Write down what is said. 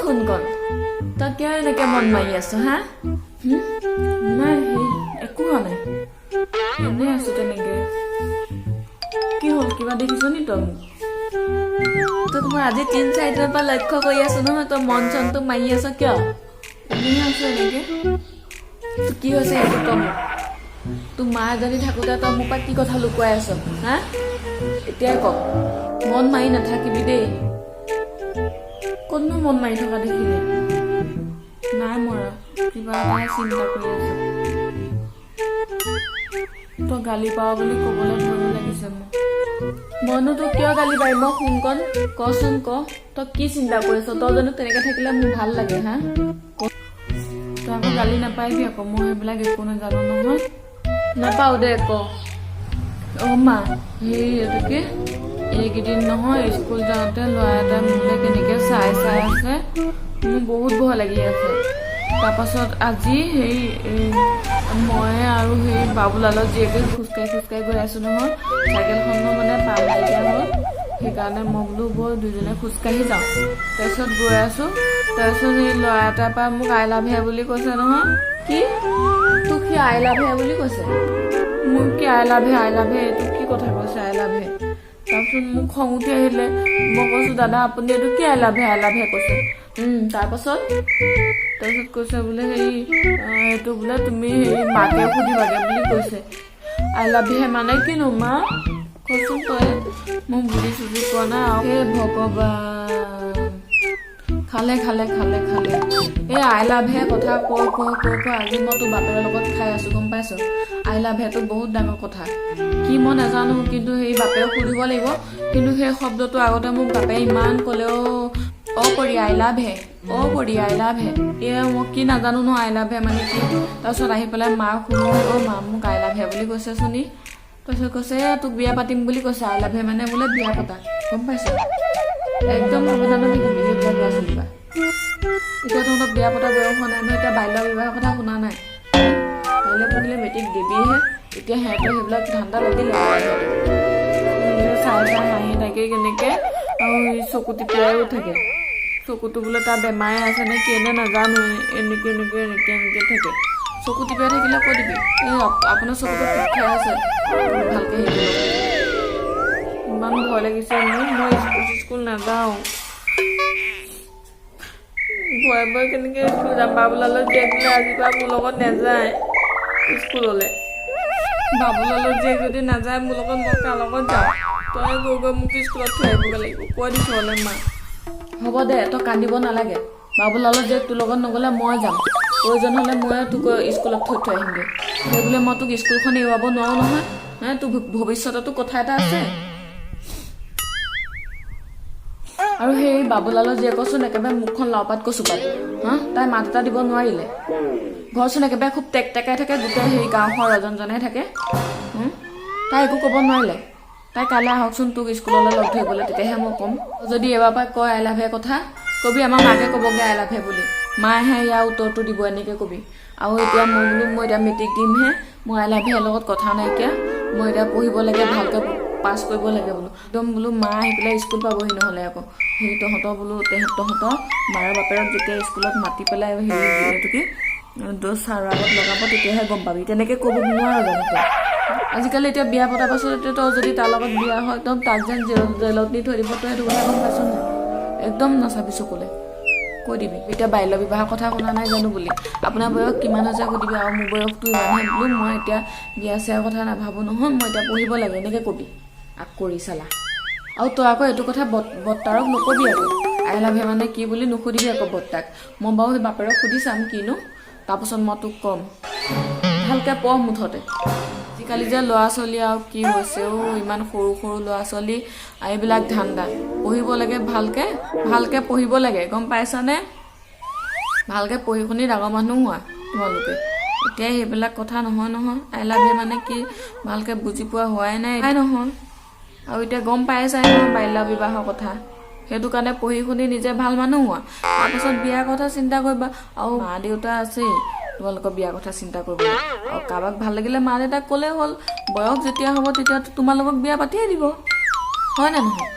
সোণকণ, তই কিয় এনেকে মন মাৰি আছ হা? হুম? নাই, সেই একো হোৱা নাই, এনেই আছো তেনেকে। কি হ'ল, কিবা দেখিছ নি তই মোক? তোক মই আজি 3-4 দিনৰ পৰা লক্ষ্য কৰি আছো নহয়, তই মন চনটো মাৰি আছ কিয়? এনেই আছো এনেকে। তোৰ কি হৈছে সেইটো ক মোক। তোৰ মা এজনী থাকোতে তই মোৰ পৰা কি কথা লুকুৱাই আছ হা? এতিয়াই ক, মন মাৰি নাথাকিবি দেই। ক'তনো মন মাৰি থকা দেখিলি? নাই মৰা, কিবা এটা চিন্তা কৰি আছো। তই গালি পাৱ বুলি ক'বলৈ ভয়ো লাগিছে মোক। মইনো তোক কিয় গালি পাৰিম মই সোণকণ? কচোন ক, তই কি চিন্তা কৰিছ? তই জানো তেনেকে থাকিলে মোৰ ভাল লাগে হা? ক। তই আকৌ গালি নাপাৰিবি আকৌ, মই সেইবিলাক একো নাজানো নহয়। নাপাও দে, ক। অ মা, হেৰি এইটো কি, এইকেইদিন নহয় স্কুল যাওঁতে ল'ৰা এটাই মোলৈ কেনেকে চাই চাই আছে, মোৰ বহুত ভয় লাগি আছে। তাৰপাছত আজি হেৰি এই মই আৰু সেই বাবুলালৰ জীয়েকে খোজকাঢ়ি খোজকাঢ়ি গৈ আছো নহয়, চাইকেলখনো মানে পাম নাইকিয়া হ'ল, সেইকাৰণে মই বোলো ব'ল দুইজনে খোজকাঢ়ি যাওঁ। তাৰপিছত গৈ আছো, তাৰপিছত সেই ল'ৰা এটাৰ পৰা মোক "আই লাভ হে" বুলি কৈছে নহয়। কি? তোক সি "আই লাভ হে" বুলি কৈছে? মোক কি "আই লাভ হে"? "আই লাভ হে" এইটো কি কথা কৈছে "আই লাভ হে"? তাৰপিছত মোক খং উঠি আহিলে। মই কৈছো, "দাদা, আপুনি এইটো কি 'আই লাভ হে, আই লাভ হে' কৈছে?" তাৰপাছত কৈছে বোলে হেৰি এইটো বোলে তুমি হেৰি মাকে সুধিবাগে বুলি কৈছে। "আই লাভ হে" মানে কিনো মা, কচোন তই? মই বুজি চুজি পোৱা নাই আৰু। হে ভগৱান, খালে খালে খালে খালে। এই "আই লাভ হে" কথা কৈ কৈ কৈ কৈ আজি মই তোৰ বাপেৰৰ লগত খাই আছো, গম পাইছ? "আই লাভ হে"টো বহুত ডাঙৰ কথা, কি মই নাজানো, কিন্তু সেই বাপেৰক সুধিব লাগিব। কিন্তু সেই শব্দটো আগতে মোক বাপে ইমান ক'লেও, "অ পৰি, আই লাভ হে, অ পৰি, আই লাভ হে"। এয়া মই কি নাজানো ন "আই লাভ হে" মানে কি। তাৰপিছত আহি পেলাই মাক শুনো, "অ মা, মোক 'আই লাভ হে' বুলি কৈছে চোন ই।" তাৰপিছত কৈছে, "এ তোক বিয়া পাতিম বুলি কৈছে, 'আই লাভ হে' মানে বোলে বিয়া পতা।" গম পাইছ? একদম সাৱধানে থাকিবি সেইবিলাক ল'ৰা ছোৱালীৰ পৰা। এতিয়া তহঁতৰ বিয়া পতা বয়স হোৱা নাই নহয়, এতিয়া বাল্য বিবাহৰ কথা শুনা নাই। কাইলৈ পৰহিলে মেট্ৰিক দিবিহে, এতিয়া সিহঁতৰ সেইবিলাক ধান্দা লাগিলে আৰু। সিহঁতে চাই চাই হাঁহি থাকে কেনেকে আৰু চকু টিপিয়াইও থাকে। চকুটো বোলে তাৰ বেমাৰে আছে নে কি নে নাজানো, এনেকে এনেকে এনেকে এনেকে থাকে। চকু টিপিয়াই থাকিলে কৈ দিবি, "এই আপোনাৰ চকুটো টিপ খাই আছে, ভালকে হেৰি কৰক।" ইমান ভয় লাগিছে মোৰ, মই স্কুল চিস্কুল নাযাওঁ। ভয়ে ভয়ে কেনেকে স্কুল যাম? বাবুলালৰ জীয়েক বোলে আজিৰ পৰা মোৰ লগত নাযায় স্কুললৈ। বাবুলালৰ জীয়েক যদি নাযায় মোৰ লগত, মই কাৰ লগত যাম? তই গৈ গৈ মোক স্কুলত থৈ আহিবগৈ লাগিব, কৈ দিছো হ'লে মা। হ'ব দে, তই কান্দিব নালাগে। বাবুলালৰ জীয়েক তোৰ লগত নগ'লে মই যাম। প্ৰয়োজন হ'লে ময়ে তোক স্কুলত থৈ থৈ আহিমগৈ। সেই বোলে মই তোক স্কুলখন এৰুৱাব নোৱাৰো নহয় হে, তোৰ ভৱিষ্যততো কথা এটা আছে। আৰু সেই বাবুলালৰ জীয়েকচোন একেবাৰে মুখখন লাওপাত কচুপাত হা, তাই মাত এটা দিব নোৱাৰিলে। ঘৰচোন একেবাৰে খুব টেক টেকাই থাকে, গোটেই সেই গাঁওখন ৰজন জনাই থাকে। তাই একো ক'ব নোৱাৰিলে। তাই কাইলৈ আহকচোন তোক স্কুললৈ লগ ধৰিবলৈ, তেতিয়াহে মই ক'ম। যদি এইবাৰ পৰা কয় "আই লাভ হে" কথা, কবি আমাৰ মাকে ক'বগৈ "আই লাভ হে" বুলি, মায়েহে ইয়াৰ উত্তৰটো দিব, এনেকৈ কবি। আৰু এতিয়া মই বোলো মই এতিয়া মেট্ৰিক দিমহে, মই "আই লাভ হে" লগত কথা নাইকিয়া, মই এতিয়া পঢ়িব লাগে, ভালকৈ পাছ কৰিব লাগে বোলো। একদম বোলো মা আহি পেলাই স্কুল পাবহি নহ'লে আকৌ হেৰি তহঁতৰ বোলো তহঁতৰ মাৰ বাপেৰক যেতিয়া স্কুলত মাতি পেলাই হেৰি এইটো কি ছাৰৰ আগত লগাব, তেতিয়াহে গম পাবি। তেনেকৈ ক'ব নোৱাৰ জানো তই? আজিকালি এতিয়া বিয়া পতাৰ পাছত এতিয়া তই যদি তাৰ লগত বিয়া হয়, একদম তাক যেন জেলত নি থৈ দিব, তই সেইটো কথা গম পাইছ নাই? একদম নাচাবি চকুলে, কৈ দিবি এতিয়া বাল্য বিবাহৰ কথা শুনা নাই জানো বুলি। আপোনাৰ বয়স কিমান হৈছে সুধিবি আৰু মোৰ বয়সটো ইমানহে বোলো, মই এতিয়া বিয়া চিয়াৰ কথা নাভাবোঁ নহয়, মই এতিয়া পঢ়িব লাগে, এনেকৈ কবি। আক কৰি চালা। আৰু তই আকৌ এইটো কথা বৰ্তাৰক নকবি আকৌ, "আই লাভ হে" মানে কি বুলি নুসুধিবি আকৌ বৰ্তাক। মই বাৰু সেই বাপেৰক সুধি চাম কিনো, তাৰপাছত মই তোক ক'ম। ভালকৈ পঢ় মুঠতে। আজিকালি যে ল'ৰা ছোৱালী আৰু কি হৈছে অ', ইমান সৰু সৰু ল'ৰা ছোৱালী এইবিলাক ধান্দা। পঢ়িব লাগে ভালকে, ভালকে পঢ়িব লাগে, গম পাইছানে? ভালকে পঢ়ি শুনি ডাঙৰ মানুহ হোৱা তোমালোকে। এতিয়া সেইবিলাক কথা নহয় নহয়, "আই লাভ হে" মানে কি ভালকে বুজি পোৱা হোৱাই নাই নহয়। আৰু এতিয়া গম পাই চাই নহয় বাল্য বিবাহৰ কথা, সেইটো কাৰণে পঢ়ি শুনি নিজে ভাল মানুহ হোৱা, তাৰপাছত বিয়াৰ কথা চিন্তা কৰিবা। আৰু মা দেউতা আছেই তোমালোকৰ বিয়াৰ কথা চিন্তা কৰিবলৈ। আৰু কাৰোবাক ভাল লাগিলে মা দেউতাক ক'লেই হ'ল, বয়স যেতিয়া হ'ব তেতিয়া তোমালোকক বিয়া পাতিয়ে দিব, হয় নে নহয়?